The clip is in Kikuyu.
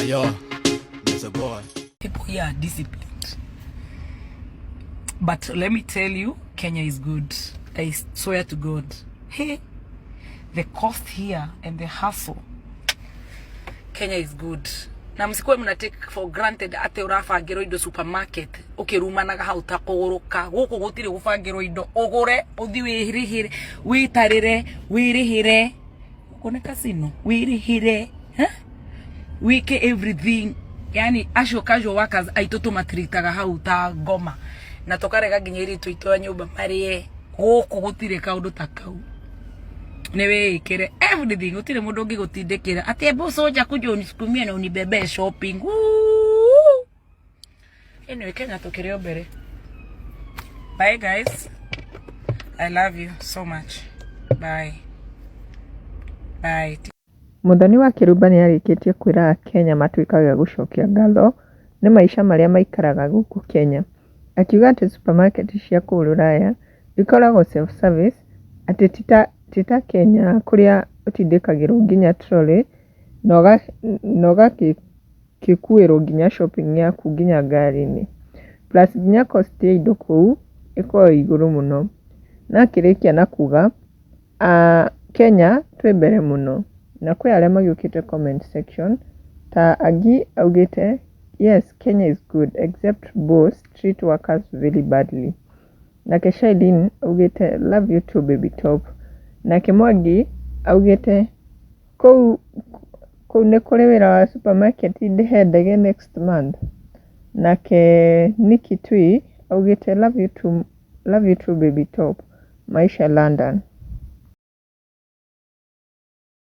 Yo, it's a boy. People here are disciplined. But let me tell you, Kenya is good. I swear to God. Hey, the cost here and the hustle. Kenya is good. Na msikuwe mna take for granted atĩ ũrabangĩrwo indo supermarket ũkĩrumanaga hau ta kũgũrũka. Gũkũ gũtirĩ gũbangĩrwo indo, ũgũre ũthi wĩrĩhĩre, wĩtarĩre, wĩrĩhĩre. Gũkũ nĩ casino, wĩrĩhĩre, huh? Wĩke everything. Yani acio casual workers aitũ tũmatiritaga hau ta ngoma na tũkarega nginya airĩtu aitũ a nyũmba marĩe. Gũkũ gũtirĩ kaũndũ ta kau, nĩ wĩĩkĩre everything, gũtirĩ mũndũ ũngĩgũtindĩkĩra atĩ ebu soja kuja unisukumie na unibebe shopping. Woo! Anyway, Kenya tũkĩrĩ o mbere. Bye guys, I love you so much. Bye bye. Mũthoni wa Kĩrumba nĩ arĩkĩtie kwĩra Akenya matuĩkage a gũcokia ngatho nĩ maica marĩa maikaraga gũkũ Kenya. Akiuga atĩ supermarket cia kũu rũraya ikoragwo self service, atĩ ti ta Kenya kũrĩa ũtindĩkagĩrwo nginya trolley na ũgakĩkuĩrwo nginya shopping yaku nginya ngari-inĩ. Plus nginya cost ya indo kũu ĩkoragwo ĩ igũrũ mũno. Na akĩrĩkia na kuga Kenya twĩ mbere mũno. Na kwĩ arĩa magĩũkĩte comment section ta Agi augĩte, "Yes, Kenya is good except boss treat workers very badly." Nake Shailene augĩte, "Love you too, baby top." Nake Mwangi augĩte, "Kũu nĩ kũrĩ wĩra wa supermarket ndĩhe ndege next month." Nake Nikki Tui augĩte, "Love you too, love you too, baby top, maisha London."